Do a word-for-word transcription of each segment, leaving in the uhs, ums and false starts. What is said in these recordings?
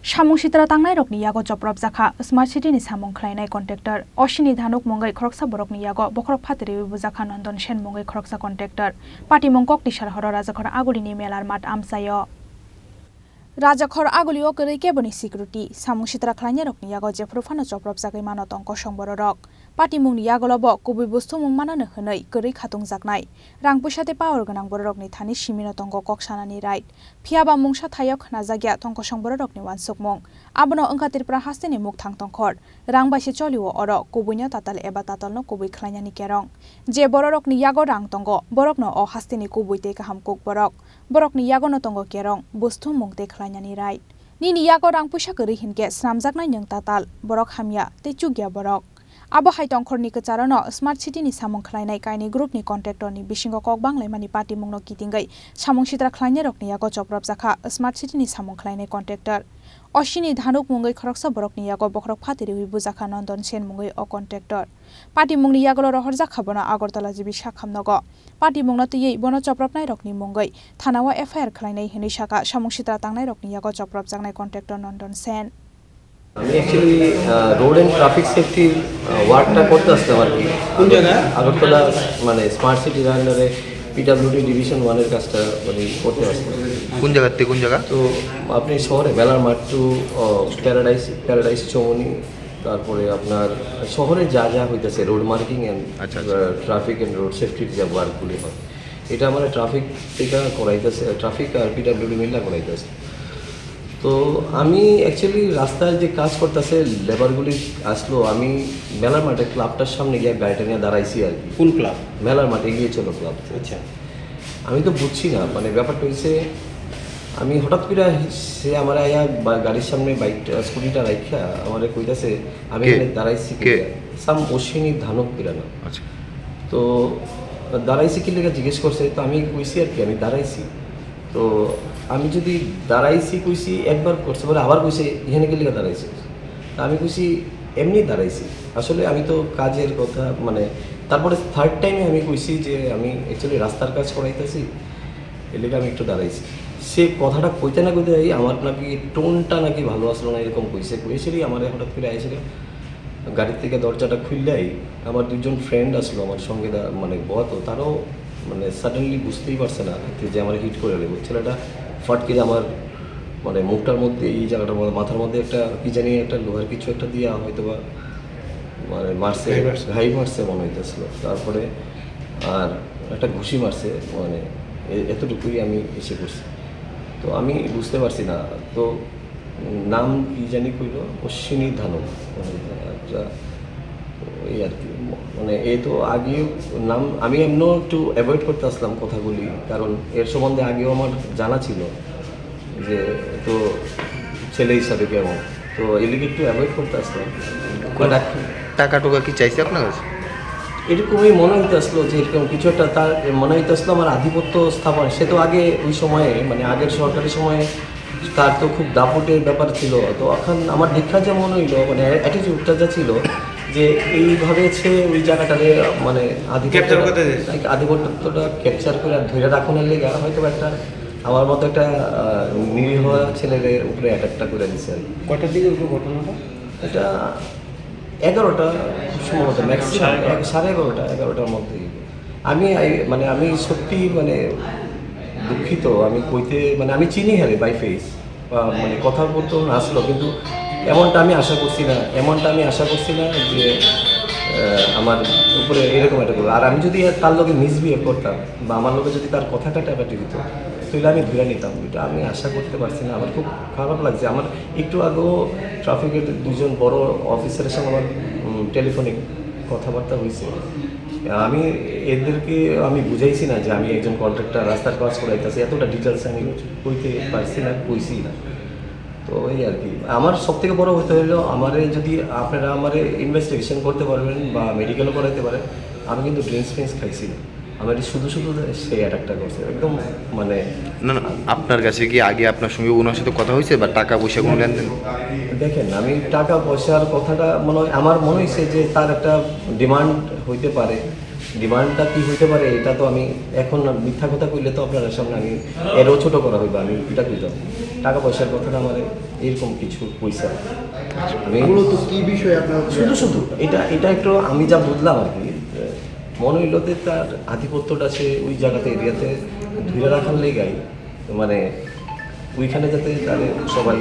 Samung sitra tangnairokni yago chopropjakha Smart City ni samung khlainai contractor. Oshini Dhanuk mungwi khoroksa borokni yago bokhorok phatiriwi bujakha Nondon Sen mungwi khoroksa contractor. Patimung koktisar horo Rajakhor Agulini melar mat amchaio. Rajakhor Agulio kwrwi keboni security. Samung sitra khlainairokni yago jephru phano chopropjagwi mano tong kosong bororok. Patimungni yagulo bo kubui bustumung manano hwnwi kwrwi khatungjaknai. Rang puisa tei power gwnang bororokni thani simino tongo kok sanani right. Phiyaba mungsa thaio khnajakya tong kosong bororokni uansukmung. Abono wngkha Tripura hasteni mukthang tongkhor. Rang bai se cholio oro kubuino tatal eba tatalno kubui khlainani kerong. Je bororokni yago rang tongo, borokno o hasteni kubui tei kaham kuk borok. Borokni yagono tongo kerong, bustumung tei khlainani right. Nini yago rang puisa kwrwi hinkhe snamjaknai nwng tatal, borok hamya tei chukya borok. Abo hai tongkhorni kwcharono Smart City ni samung khlainai kainwi group ni contractor ni bisingo kok banglaimani patimungno kitingwi samung sitra khlainairokni yago chopropjakha Smart City ni samung khlainai contractor. Oshini Dhanuk mungwi khoroksa borokni yago bokhorok phatiriwi bujakha Nondon Sen mungwi o contractor. Patimungni yagulo rohorjakha bono Agartala G B sakham nogo. Patimungno twiwi bono chopropnairokni mungwi thanao F I R khlainai hwnwi sakha samung sitra tangnairokni yago chopropjaknai contractor Nondon Sen. আমি actually road and traffic সেফটির ওয়ার্কটা করতে আসতাম আর কি। কোন জায়গায়? আগরতলা, মানে স্মার্ট সিটির আন্ডারে পিডাব্লিউডি ডিভিশন ওয়ানের কাজটা মানে করতে আসতাম। কোন জায়গাতে, কোন জায়গা? তো আপনি শহরে মেলার মাঠ টু প্যারাডাইস, প্যারাডাইস চৌমুহনী, তারপরে আপনার শহরে যা যা হইতেছে রোড মার্কিং অ্যান্ড আচ্ছা, আচ্ছা। ট্রাফিক অ্যান্ড রোড সেফটির যে ওয়ার্কগুলি হয়, এটা আমরা ট্রাফিক থেকে করাইতেছে, ট্রাফিক আর পিডাব্লিউডি মিল্লা করাইতেছে। তো আমি অ্যাকচুয়ালি রাস্তায় যে কাজ করতেছে, লেবারগুলি আসলো, আমি মেলার মাঠে ক্লাবটার সামনে গিয়ে গাড়িটা নিয়ে দাঁড়াইছি আর কি। কোন ক্লাব? মেলার মাঠে গিয়ে চলো ক্লাব। আচ্ছা। আমি তো বুঝছি না, মানে ব্যাপারটা হইছে, আমি হঠাৎ করে সে আমার আয়া বা-, গাড়ির সামনে বাইকটা, স্কুটিটা রাখিয়া আমারে কইতাছে, আমি কে? এখানে দাঁড়াইছি কে? কিলিগা? সাম অশ্বিনী ধানক কিরা না। আচ্ছা। তো দাঁড়াইছি কিলিগা জিজ্ঞেস করছে, তো আমি কইছি আর কি, আমি দাঁড়াইছি। তো আমি যদি দাঁড়াইছি কইছি, একবার করছে, পরে আবার কইছে, "এখানে কিলিগা দাঁড়াইছি?" তা আমি কইছি, "এমনি দাঁড়াইছি।" আসলে আমি তো কাজের কথা, মানে, তারপরে থার্ড টাইমে আমি কইছি যে, "আমি অ্যাকচুয়ালি রাস্তার কাজ করাইতেছি, এর লেগে আমি একটু দাঁড়াইছি।" সে কথাটা কইতে না কইতে আমার নাকি টোনটা নাকি ভালো আসলো না, এরকম কইছে। কইছিলি আমার হঠাৎ করে আইসে গাড়ি থেকে দরজাটা খুললেই আমার দুজন ফ্রেন্ড আসলো আমার সঙ্গে, দা-, মানে, বত, তারাও, মানে, সাডেনলি বুঝতেই পারছে না যে আমার হিট করে দেবো। ছেলেটা ফট করে আমার, মানে, মুখটার মধ্যে, এই জায়গাটার মধ্যে, মাথার মধ্যে একটা কি জানি একটা লোহার কিছু একটা দিয়ে হয়তো বা, মানে, মারছে, ঘাই মারছে। ঘাই মারছে মনে হইতেছিল। তারপরে আর একটা ঘুষি মারছে, মানে, এ-, এতটুকুই আমি এসে করছি। তো আমি বুঝতে পারছি না। তো নাম কি জানি কইলো, অশ্বিনী ধানু। আচ্ছা, এই আর কি। মানে, এ তো আগে নাম, আমি এমনও একটু অ্যাভয়েড করতে আসলাম কথাগুলি, কারণ এর সম্বন্ধে আগেও আমার জানা ছিল যে তো ছেলে হিসাবে কেমন, তো এদিকে একটু অ্যাভয়েড করতে আসলাম। কোনো But আ- টাকা টুকা কি চাইছে আপনার কাছে? এরকমই মনে হইতে আসলো যে এরকম কিছু একটা তার মনে হইতে আসলো আমার আধিপত্য স্থাপন। সে তো আগে ওই সময়ে, মানে, আগের সরকারের সময়ে তার তো খুব দাপটের ব্যাপার ছিল। তো এখন আমার দেখা যে মনে হইলো, মানে, অ্যাটিটিউডটা যা ছিল, যে এইভাবে সে ওই জায়গাটারে, মানে, আধিপত্যটা, ক্যাপচার করতে চাইছে। আধিপত্যটা ক্যাপচার করে আর ধরে রাখনের লেগে হয়তো একটা আমার মতো একটা, আহ, নিরীহ ছেলের উপরে অ্যাটাকটা করে দিছে আর কি। কয়টার দিকে হইলো ঘটনাটা? এটা এগারোটা, খুব সম্ভবত, ম্যাক্সিমাম সাড়ে এগারোটা। এক-, সাড়ে এগারোটা, এগারোটার মধ্যেই। আমি, আই-, মানে, আমি সত্যি, মানে, দুঃখিত। আমি কইতে, মানে, আমি চিনি হারে বাই ফেস, বা, মানে, কথাবার্তা আসলো, কিন্তু এমনটা আমি আশা করছি না, এমনটা আমি আশা করছি না যে, আহ, আমার উপরে এরকম একটা করবে। আর আমি যদি তার লগে মিসবিহেভ করতাম বা আমার লগে যদি তার কথা কাটাকাটি হতো, তাহলে আমি ধরে নিতাম। এটা আমি আশা করতে পারছি না। আমার খুব খারাপ লাগছে। আমার একটু আগেও ট্রাফিকের দুজন বড় অফিসারের সঙ্গে আমার, উম, টেলিফোনে কথাবার্তা হয়েছে। আমি এদেরকে আমি বুঝাইছি না যে আমি একজন কন্ট্রাক্টর, রাস্তার কাজ করাইতেছি, এতটা ডিটেলস আমি কইতে পারছি না, কইছি না। তো এই আর কি। আমার সব থেকে বড় হতে হলো, আমারে যদি আপনারা আমারে ইনভেস্টিগেশন করতে পারবেন বা মেডিকেলও করাইতে পারেন, আমি কিন্তু ড্রিঙ্কস ফ্রিঙ্কস খাইছি না। আমার এই শুধু শুধু সে অ্যাটাকটা করছে, একদম, মানে, না, না, আপনার কাছে কি আগে আপনার সঙ্গে ওনার সাথে কথা হয়েছে বা টাকা পয়সা কোনো লেনদেন? দেখেন, আমি টাকা পয়সার কথাটা মনে হয়, আমার মনে হয়েছে যে তার একটা ডিমান্ড হইতে পারে, ডিমান্ডটা কি হইতে পারে, এটা তো আমি এখন না, মিথ্যা কথা কইলে তো আপনারা সামনে আমি এরও ছোট করা হইবে, আমি এটা কইতাম। টাকা পয়সার কথা না, আমার এইরকম কিছু পয়সা আমি মূলত কি বিষয়ে আপনার শুধু শুধু এটা এটা একটু আমি যা বুঝলাম আর কি। মনে হইলো যে তার আধিপত্যটা সে ওই জায়গাতে, এরিয়াতে ধরে রাখার লেগাই, মানে ওইখানে যাতে তাহলে সবাই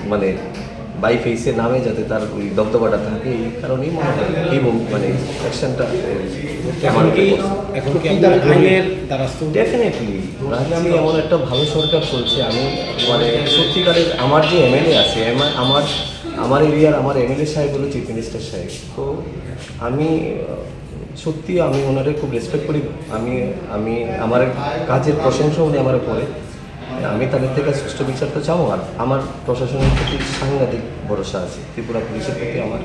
মানে বাই ফেসে নামে যাতে তার ওই দবদবাটা থাকে, এই কারণেই মনে হয় এই মুভ- মানে অ্যাকশনটা এখন কি এখন কি আপনার আইনের দ্বারস্থ? ডেফিনেটলি। রাজ্যে এমন একটা ভালো সরকার চলছে, আমি মানে সত্যিকারের আমার যে এমএলএ আছে, আমার আমার আমার এরিয়ার আমার এমএলএ সাহেব হলো চিফ মিনিস্টার সাহেব। তো আমি আহ, সত্যি আমি ওনারে খুব রেসপেক্ট করি। আমি আমি আমার কাজের প্রশংসা উনি আমার করে। আমি তাদের থেকে সুষ্ঠু বিচার তো চাবো। আর আমার প্রশাসনের প্রতি সাংঘাতিক ভরসা আছে, ত্রিপুরা পুলিশের প্রতি আমার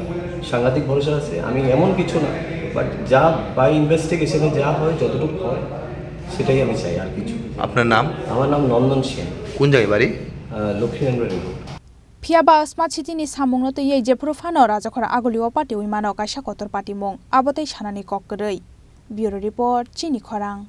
সাংঘাতিক ভরসা আছে। আমি এমন কিছু না, বাট যা বাই ইনভেস্টিগেশনে যা হয়, যতটুকু হয়, সেটাই আমি চাই, আর কিছু। আপনার নাম? আমার নাম নন্দন সেন। কোন জায়গায় বাড়ি? আহ, Laxminarayan road. Phiya ba Smart City ni samung no twiwi jephuru phano Rajakhor Aguli o party wi mano kaisa kotor party mung, abo tei sanani kok kwrwi. Bureau Report, Chini Khorang.